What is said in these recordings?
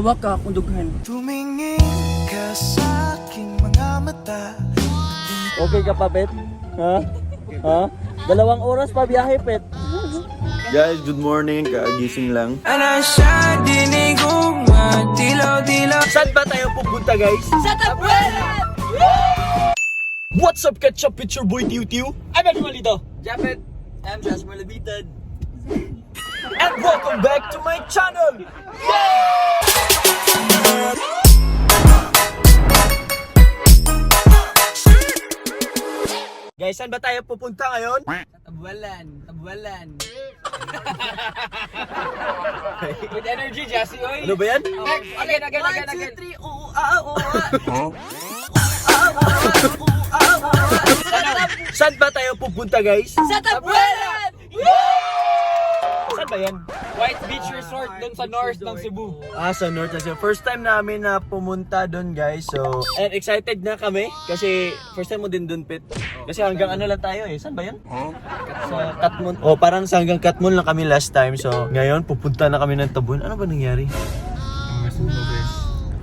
Hawak ka akong dughan. Tumingin ka sa aking mga mata. Okay ka pa, Pet? Ha? Ha? 2 oras pa biyahe, Pet. Guys, good morning. Kagising lang. Ano siya, dinig kong matilaw-tilaw. Saan ba tayo pupunta, guys? Sa Tabuelan! What's up, Ketchup? It's your boy, Tiu Tiu. I'm Animalito. Japet, I'm Jasper Levitan. And welcome back to my channel! Guys, saan ba tayo pupunta ngayon? Tabuelan. With energy, Jassy, oy. Ano ba yan? Again. 1, 2, 3, Saan ba tayo pupunta, guys? Sa Tabuelan! Saan ba yan? White Beach Resort dun sa north ng Cebu. Sa North Asia. First time namin na pumunta doon, guys. So, and excited na kami kasi first time mo din doon, Pet. Kasi hanggang ano lang tayo eh. Saan ba yan? Sa Katmon. Oh, parang sa hanggang Katmon lang kami last time. So, ngayon pupunta na kami ng Tabuelan. Ano ba nangyari? May sunog, guys.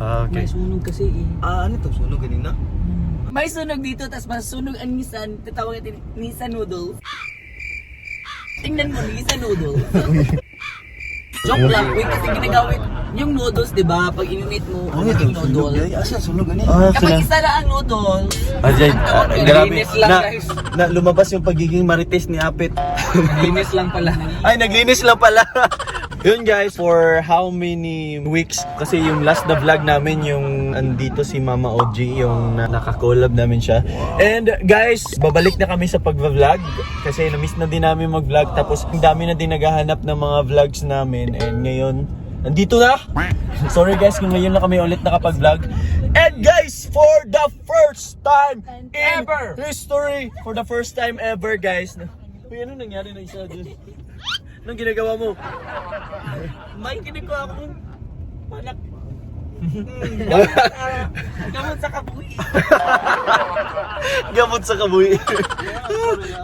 Okay. May sunog kasi eh. Ano to? Sunog kanina? May sunog dito, tas masunog ang Nissan. Tatawag natin Nissan Noodles. Tingnan mo, Nissan Noodles. Joke lang, wait, kasi ginagamit yung noodles, di ba? Pag ininit mo, yung noodles. Asa sunog ganito? Kapag isa na ang noodles, Ajay, grabe. Naglinis lang, guys. Na lumabas yung pagiging marites ni Apit. Linis lang pala. Ay, naglinis lang pala. Yun guys, for how many weeks? Kasi yung last na vlog namin, yung andito si Mama OG, yung naka-collab namin siya. And guys, babalik na kami sa pag-vlog kasi na-miss na din namin mag-vlog. Tapos ang dami na din naghahanap ng mga vlogs namin. And ngayon, nandito na! Sorry guys kung ngayon na kami ulit nakapag-vlog. And guys, for the first time in history, for the first time ever guys. Uy, ano nangyari na isa dun? Anong ginagawa mo? May ginagawa akong panak. Gamot sa kabuhi. Gamot sa kabuhi.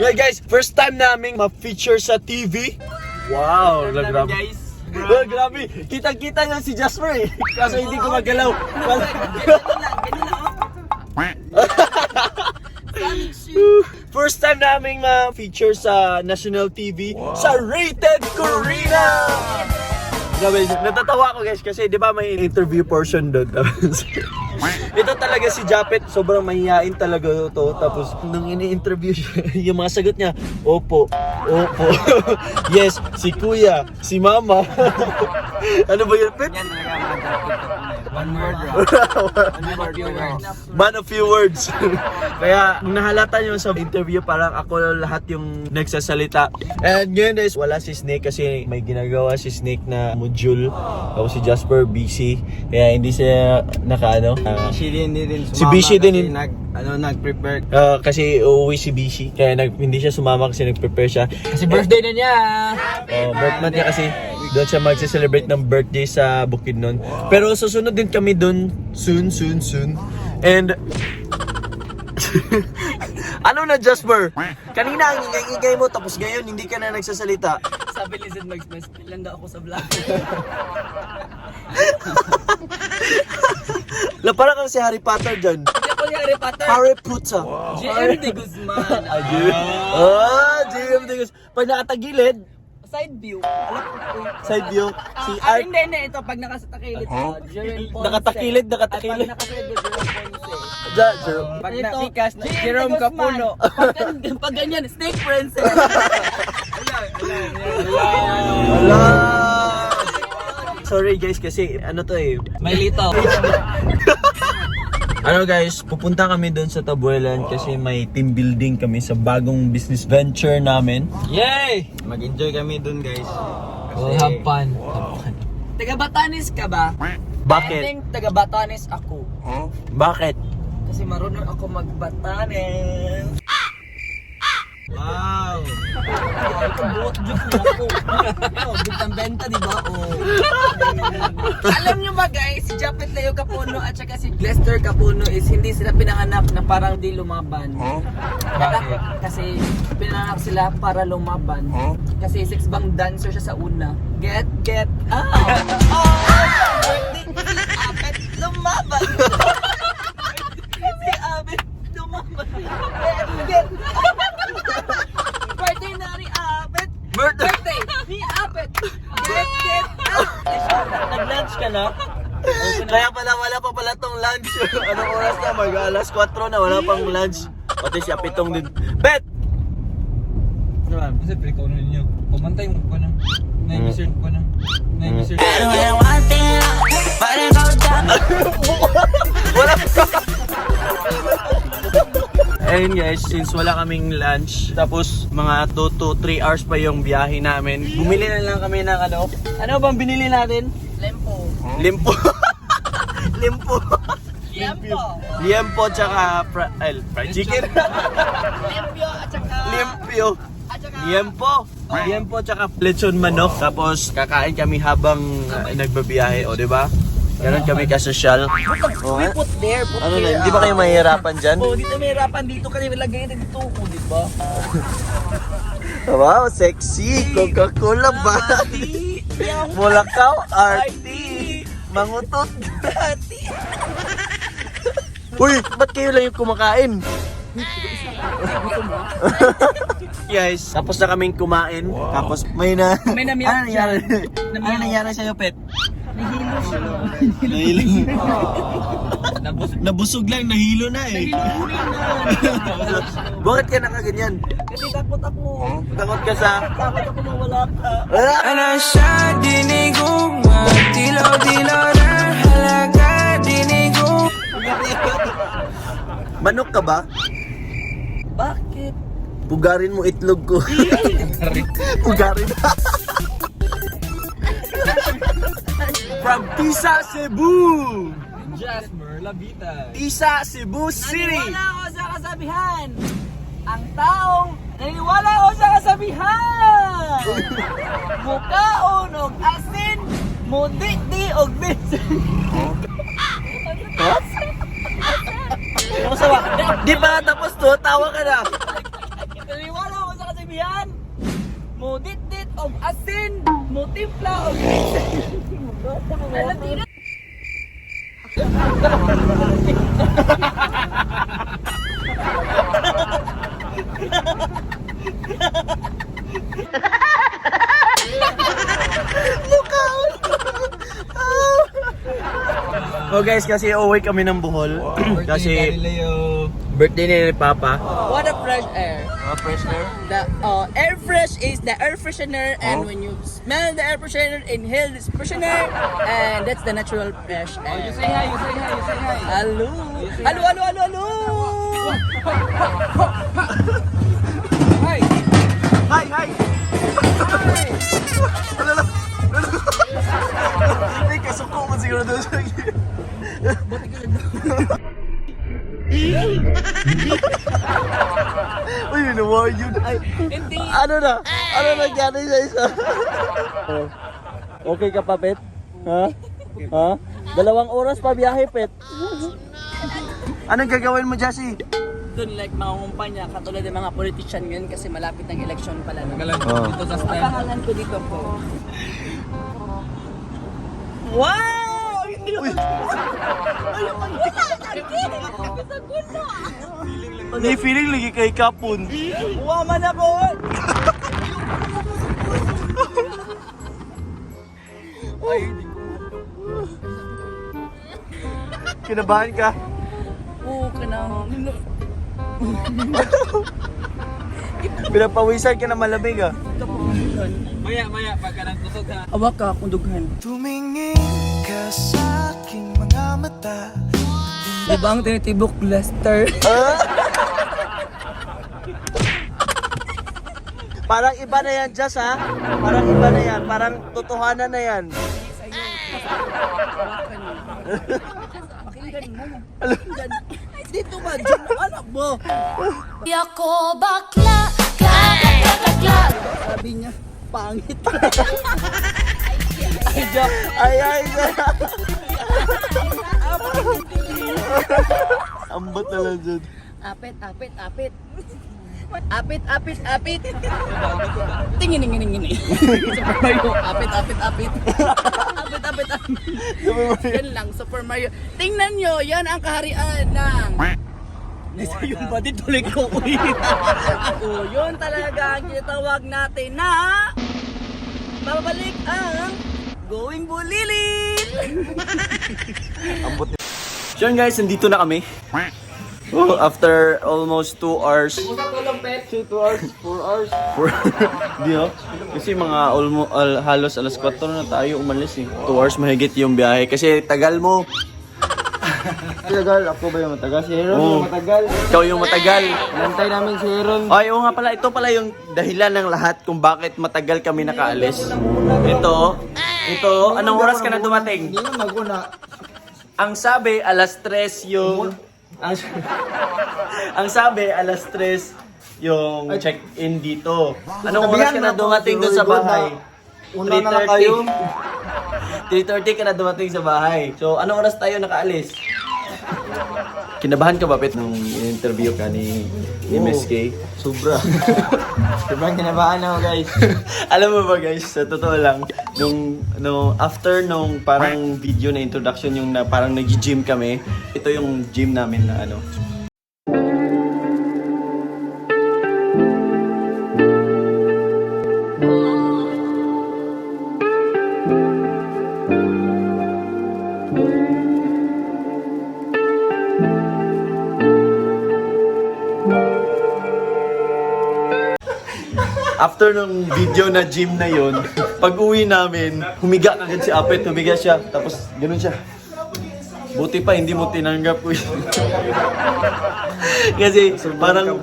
Yeah guys, first time naming ma-feature sa TV. Wow, grabe. Guys, Grabe. Kitang-kita nga si Jasper eh. Kaso hindi ko magalaw. First time naming ma-feature sa national TV sa Rated Corina. Grabe, natatawa ko guys kasi di ba may interview portion doon. Ito talaga si Japet, sobrang mahihain talaga to. Tapos nung ini-interview siya, yung mga sagot niya, opo, yes, si kuya, si mama. Ano ba yun, Pet? yan talaga mga Japet. One word, Man of few words. Kaya nung nahalata nyo sa interview, parang ako lahat yung nagsasalita. And ngayon guys, wala si Snake kasi may ginagawa si Snake na module. Tapos si Jasper busy. Kaya hindi siya nakaano. Hindi din sumama Si Bishi din nag-prepare. Kasi uuwi si Bishi. Kaya hindi siya sumama kasi nag-prepare siya. Kasi birthday na niya. Birth month niya kasi doon siya magse-celebrate ng birthday sa Bukidnon. Pero susunod din kami doon soon. And ano na Jasper? Kanina ang ingay mo tapos ngayon hindi ka na nagsasalita. Sabi ni Zed, mag-spell lang daw ako sa vlog. Parang kang si Harry Potter dyan. Hindi ako ni Harry Potter. Harry Potter. JM de Guzman. JM de Guzman. Pag nakatagilid, Side view. Alam ko po yun. side view, si Art. Hindi. Ito, pag nakatakilid ko, Jerome Ponce. Nakatakilid. Pag nakatakilid, Jerome Ponce. Pag Ito, napikas, JM Jerome de Guzman. Capuno. Pag ganyan, Snake Princess. Wala. Sorry guys kasi ano to eh. May lito. Ano guys, pupunta kami doon sa Tabuelan kasi may team building kami sa bagong business venture namin. Yay! Mag-enjoy kami dun, guys. We'll have fun. Taga Batanes ka ba? I Bakit? think taga Batanes ako. Bakit? Kasi marunong ako mag-Batanes. Wow! Ito buot joke na ako. Bigtang benta, di ba? Alam nyo ba guys, si Japet Leo Capuno at saka si Lester Capuno is hindi sila pinanganak na parang di lumaban. Bakit? Kasi pinanganak sila para lumaban. Kasi six bang dancer siya sa una. Get out! Oh! Birthday! ka na? Kaya pala wala pa pala tong lunch. Anong oras na? Mag-alas 4 na, wala pang lunch. Pati siya pitong din. Bet! Ano ba? Kasi pre-call ninyo. Pumantay mo pa na. Nai-research pa na. Nai-research. Wala pa! Ayun guys, since wala kaming lunch, tapos mga 2 to 3 hours pa yung biyahe namin, bumili na lang kami ng ano? Ano bang binili natin? Lempo. Limpo. Limpo. Lempo. Liempo tsaka fried chicken. Lempyo at saka... Limpyo. At saka... Liempo. Liempo tsaka lechon manok. Tapos kakain kami habang nagbabiyahe, o di ba? Ganon kami kasosyal. We put there, put Ano there. na, hindi ba kayo mahihirapan dyan? Oh, dito may hirapan dito kasi lagay natin dito ko, di ba? Wow, sexy! Coca-Cola ba? Mulakaw, arty! Mangutot! Uy, ba't kayo lang yung kumakain? Guys, tapos na kaming kumain. Tapos may na... May namiyak Ano nangyari? siya. Ano nangyari sa'yo, Pet? Nahilo siya. Nahilo. Nabusog lang, nahilo na eh. Bakit ka nakaganyan? Kasi takot ako. Takot ka sa... Takot ako mawala ka. Ana siya dinigong magdilaw-dilaw na halaga dinigong. Manok ka ba? Bakit? Pugarin mo itlog ko. Pugarin. From Tisa, Cebu! Jasmer Labita. Tisa, Cebu City! Naniwala ako sa kasabihan. Ang taong naniwala ako sa kasabihan. Mukaon og asin, mudikdi og bisin. Ano sawa? Di pa tapos to, tawa ka na. Naniwala ako sa kasabihan. Mudikdik og asin, mutimpla og bisin. Oh guys, kasi uuwi kami ng Bohol. Kasi Galileo. birthday ni Papa. What a fresh air. Fresh air? The air fresh is the air freshener, and when you smell the air freshener, inhale this freshener, and that's the natural fresh air. You say hi, you say hi, you say hi. Hello! Hello, hello, hello, hello! Hi! Hi, hi! Hindi, kasuko mo siguro doon sa Uy, nawa yun. Ay, Hindi! ano na? Ano nangyari sa isa? Okay ka pa, Pet? Ha? Ha? 2 oras pa biyahe, Pet. Anong gagawin mo, Jassy? Doon like mga kumpanya, katulad ng mga politician ngayon kasi malapit ng election pala. No? Magalang Oh. dito sa Ang stand. pangalan ko dito po. Wow! May feeling lagi kay Kapun. Wow, man ako! Kinabahan ka? Oo, kanang... Pinapawisan ka na malamig ah. Maya, pagka nagtusog ka. Awak ka akong dughan. Tumingin ka sa aking mga mata. Di ba ang tinitibok Lester? Parang iba na yan, Jess ha? Parang iba na yan. Parang totohanan na yan. Pakinggan mo. Pakinggan. Dito ba? Diyan ang anak mo. Ako bakla, bakla. Sabi niya, pangit. Ay, ambot na lang dyan. Apit. Apit. Tingin. Super Mario. Apit. Apit. Yan lang, Super Mario. Tingnan nyo, yan ang kaharian ng... Nasa yung body tuloy ko. Ako, yun talaga ang tinatawag natin na... Babalik ang Going Bulilit! So yun guys, nandito na kami. Oh, after almost 2 hours. 2 hours, 4 hours. Di oh. Kasi mga halos alas 4 na tayo umalis eh. 2 hours mahigit yung biyahe. Kasi tagal mo. Tagal, ako ba yung matagal? Si Heron Oo. yung matagal. Ikaw yung matagal. Nantay namin si Heron. Ay, oo nga pala. Ito pala yung dahilan ng lahat kung bakit matagal kami nakaalis. Ito, anong oras ka na dumating? Hindi na maguna. Ang sabi, alas 3 yung... Ang sabi, alas 3 yung check-in dito. Anong oras ka na dumating doon sa bahay? Una na lang kayo. 3:30 ka na dumating sa bahay. So, anong oras tayo nakaalis? Kinabahan ka ba, Pet, nung interview ka ni MSK? Sobra. Sobrang kinabahan ako, guys. Alam mo ba, guys, sa totoo lang, after nung parang video na introduction, yung na parang nag-gym kami, ito yung gym namin na ano. After nung video na gym na yon, pag uwi namin, humiga agad si Apet, humiga siya, tapos ganun siya. Buti pa, hindi mo tinanggap ko yun. Kasi parang,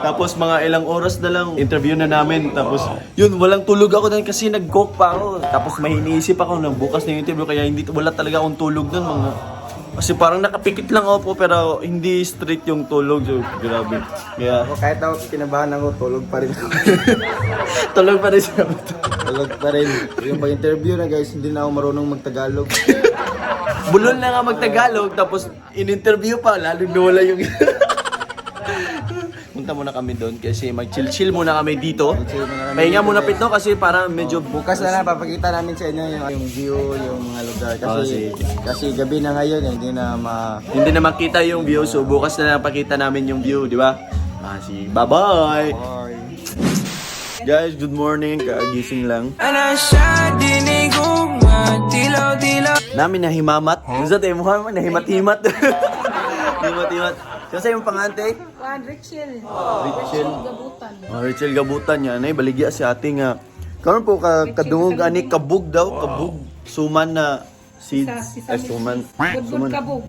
tapos mga ilang oras na lang, interview na namin, tapos yun, walang tulog ako dun kasi nag-coke pa ako. Tapos may iniisip ako na bukas na yung interview, kaya wala talaga akong tulog dun, kasi parang nakapikit lang ako pero hindi straight yung tulog. So, grabe. Yeah. Ako, kahit ako kinabahan ako, tulog pa rin ako. Tulog pa rin siya. Tulog pa rin. Yung pag-interview na, guys, hindi na ako marunong magtagalog. Bulol na nga magtagalog, tapos in-interview pa, lalo nawala yung... Punta muna kami doon kasi mag-chill-chill muna kami dito. Pahinga muna, Pito, kasi para medyo... Bukas na lang, papakita namin sa inyo yung view, yung mga lugar. Kasi gabi na ngayon, hindi na makita yung view, so bukas na lang pakita namin yung view, di ba? Bye-bye! Guys, good morning. Kagising lang. Namin na himamat. Gusto tayo mo nahimat-himat. Himat-himat. Kasi yung pangante? Richel. Richel. Gabutan. Richel Gabutan yan. Ay, baligya si ate nga. Karon po kadungog ani kabug daw. Kabug. Suman na seeds. Suman. Budbud kabog.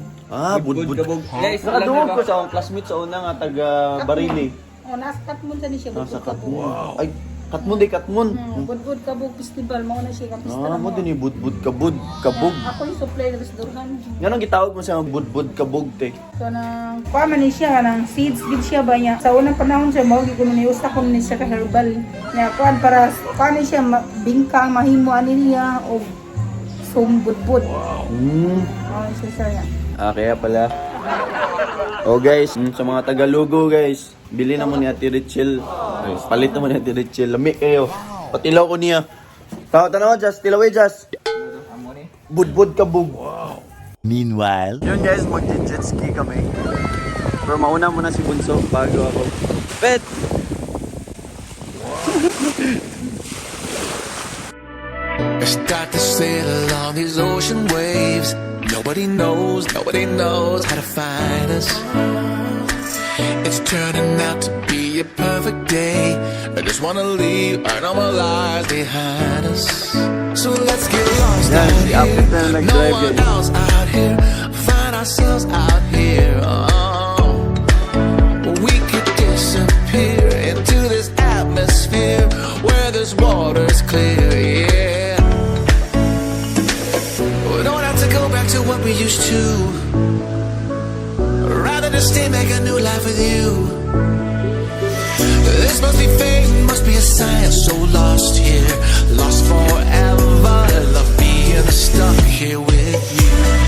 Budbud kabug. Nakadungog ko sa akong classmate sa una nga taga Barili. Nasa Katmon sa ni siya. Sa Katmon. Ay, Katmon di Katmon. Budbud kabog festival. Mao na siya festival. Mo din budbud kabud. Kabug. Ako yung supply ng Durhan. Ganong gitawag mo sa budbud kabug te. So nang kuha ni siya nang seeds gid siya ba niya. Sa unang panahon siya mao gid ni usa ko ni siya ka herbal. Nya kuan para ni siya bingkang mahimo ani niya og sumbudbud. Siya. Kaya pala. Oh guys, sa mga Tagalugo guys, bili na mo ni Ate Richel. Palit na mo ni Ate Richel. Lami kayo. Patilaw ko niya. Tanaw, Just. Tilaway, Just. Budbud kabug. Meanwhile, yun guys, mag-jet ski kami. Pero mauna muna si Bunso bago ako. Pet! I start to sail along these ocean waves. Nobody knows how to find us. It's turning out to be a perfect day. I just wanna leave our normal lives behind us. So let's get lost out here. No one else out here. Find ourselves out here. We could disappear into this atmosphere where this water's clear. Yeah. We don't have to go back to what we used to. Rather just stay, make a new life with you. This must be fate, must be a sign. So lost here, lost forever. Love being stuck here with you.